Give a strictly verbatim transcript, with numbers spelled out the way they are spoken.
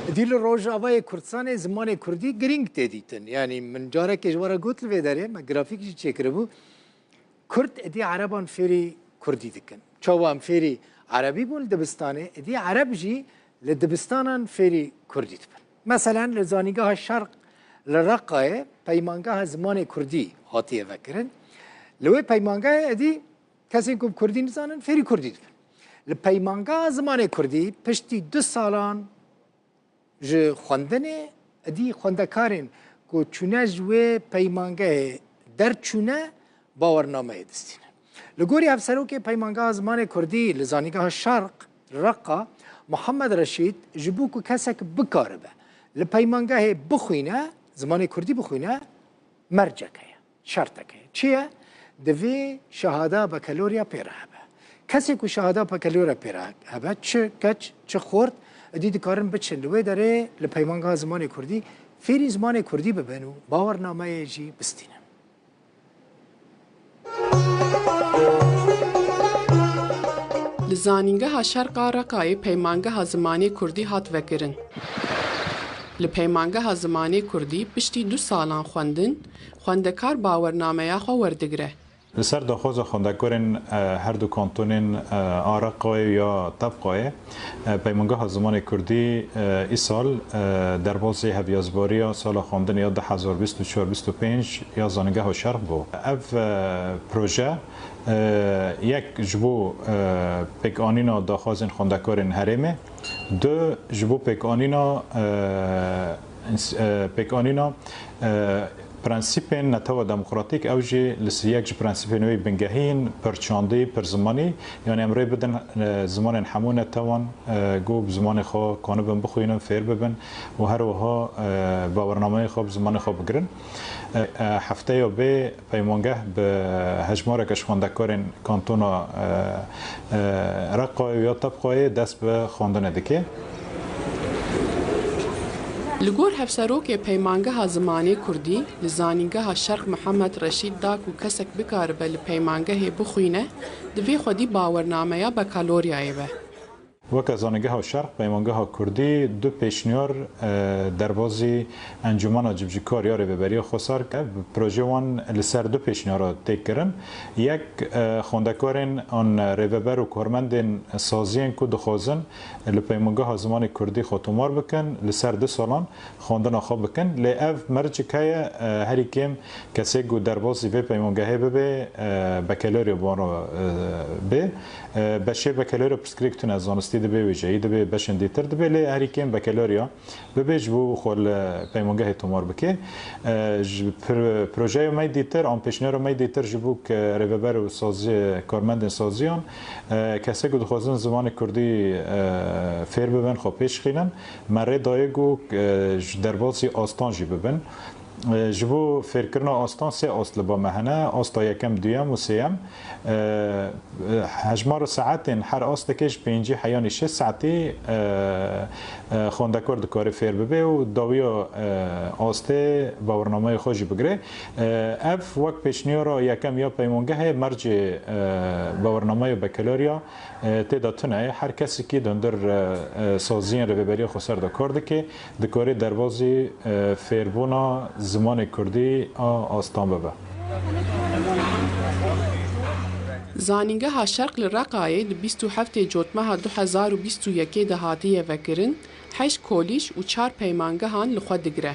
Êdî li Rojavayê Kurdistanê zimanê kurdî girîng tê dîtin. Yanî min carekê ji we re got li vê derê, me grafîk jî çêkiribû. Kurd êdî ereban fêrî kurdî dikin. Çawa em fêrî erebî bûn li dibistanê, êdî ereb jî li dibistanan fêrî kurdî dibin. Meselen li Zanîngeha Şerq li Reqayê peymangeha zimanê kurdî hatiye vekirin. Li wê peymangehê êdî kesên ku bi kurdî nizanin fêrî kurdî dibin. Li peymangeha zimanê kurdî piştî du salan ji xwendinê, êdî xwendekarên ku çûne ji wê peymangehê derçûne, bawernameyê distînin. Li gorî hevserokê peymangeha zimanê kurdî li Zanîngeha Şerq, Reqa, Muhammed Reşîd, ji bo ku kesek bikaribe li peymangehê bixwîne, zimanê kurdî bixwîne, mercek heye, şertek heye. Çi ye? Divê şehada bekeloriya pê re hebe. Kesê ku şehada bekeloriya pê re hebe, çi keç, çi xort, êdî dikarin biçin li wê derê li peymangeha zimanê kurdî, fêrî zimanê kurdî bibin û bawernameyê jî bistînin. Li Zanîngeha Şerqa Reqayê peymangeha zimanê kurdî hat vekirin. Li peymangeha zimanê kurdî piştî du salan xwendin, xwendekar bawernameya xwe werdigire. Li ser daxwaza xwendekarên, e, her du kantonên, e, a Reqayê ya Tebqayê, e, Peymangeha Zimanê Kurdî, e, îsal, e, derbazî hevyazbariya sala xwendinê ya du hezar bîst û çar bîst û pênc ya Zanîngeha Şerq bû. Ev, e, proje, e, yek ji bo, e, pêkanîna daxwazên xwendekarên herêmê, du ji bo pêkanîna, e, ins-, e, pêkanîna, e, prensîpên netewa demokratîk, ew jî li si-, yek ji prensîpên wê bingehî yên pirçandî, pirzimanî, yanî em rê bidin, e, zimanên hemû netewan, e, ku bi zimanê xwe kanibin bixwînin, fêr bibin û her wiha, e, bawernameyê xwe bi zimanê xwe bigirin. E, e, hefteya bê peymangeh bi hejmareke ji xwendekarên kantona, e, e, Reqayê ya Tebqayê dest bi xwendinê dike. Li gor hevserokê Peymangeha Zimanê Kurdî li Zanîngeha Şerq Mihemed Reşîd da ku kesek bikaribe li peymangehê bixwîne, divê xwedî bawernameya bakaloryayê be. Weke Zanîngeha Şerq, Peymangeha Kurdî du pêşniyar, e, derbazî Encûmena Civcîkar ya Rêveberiya Xweser kir. Proje wan li ser du pêşniyara tê kirin. Yek, e, xwendekarên an rêveber û karmendên saziyên ku dixwazin li Peymangeha Zimanê Kurdî xwe tomar bikin, li ser du salan xwendina xwe bikin. Lê ev mercik heye, e, herî kêm kesê ku derbazî vê peymangehê bibe, e, bekelorya bi wan re, e, bê. E, beşê bekelorya pirsgirêk tune, zanistî dibe, wêjeyî dibe, beşên dîtir dibe, lê herî kêm bekelorya bibe ji bo xwe li peymangehê tomar bike. E, ji pir-, projeya me dîtir, an pêşniyara me dîtir ji bo ku rêveber û sazî, karmendên saziyan, e, kesê ku dixwazin zimanê kurdî, e, fêr bibin, xwe pêşxînin, me rê daye ku, e, ji derbasî astan jî bibin. E, ji bo fêrkirina astan sê ast li ba me hene, asta yekem, duyem û sêyem. E, e, hejmara saetên her astekê ji pêncî heyanî şeş saetî, e, e, xwendekar dikare fêr bibe û dawiya, e, astê bawernameyê xwe jî bigire. E, ev wek pêşniyara yekem ya peymangehê mercê, e, bawernameya bekeloriya, e, tê de tune ye. Her kesekî di hundir, e, e, saziyên Rêveberiya Xweser de kar dike, dikare derbazî, e, fêrbûna zimanê kurdî a astan bibe. Zanîngeha Şerq li Reqayê di bîst û heftê Cotmeha du hezar û bîst û yekê de hatiye vekirin, heşt kolîj û çar peymangehan li xwe digire.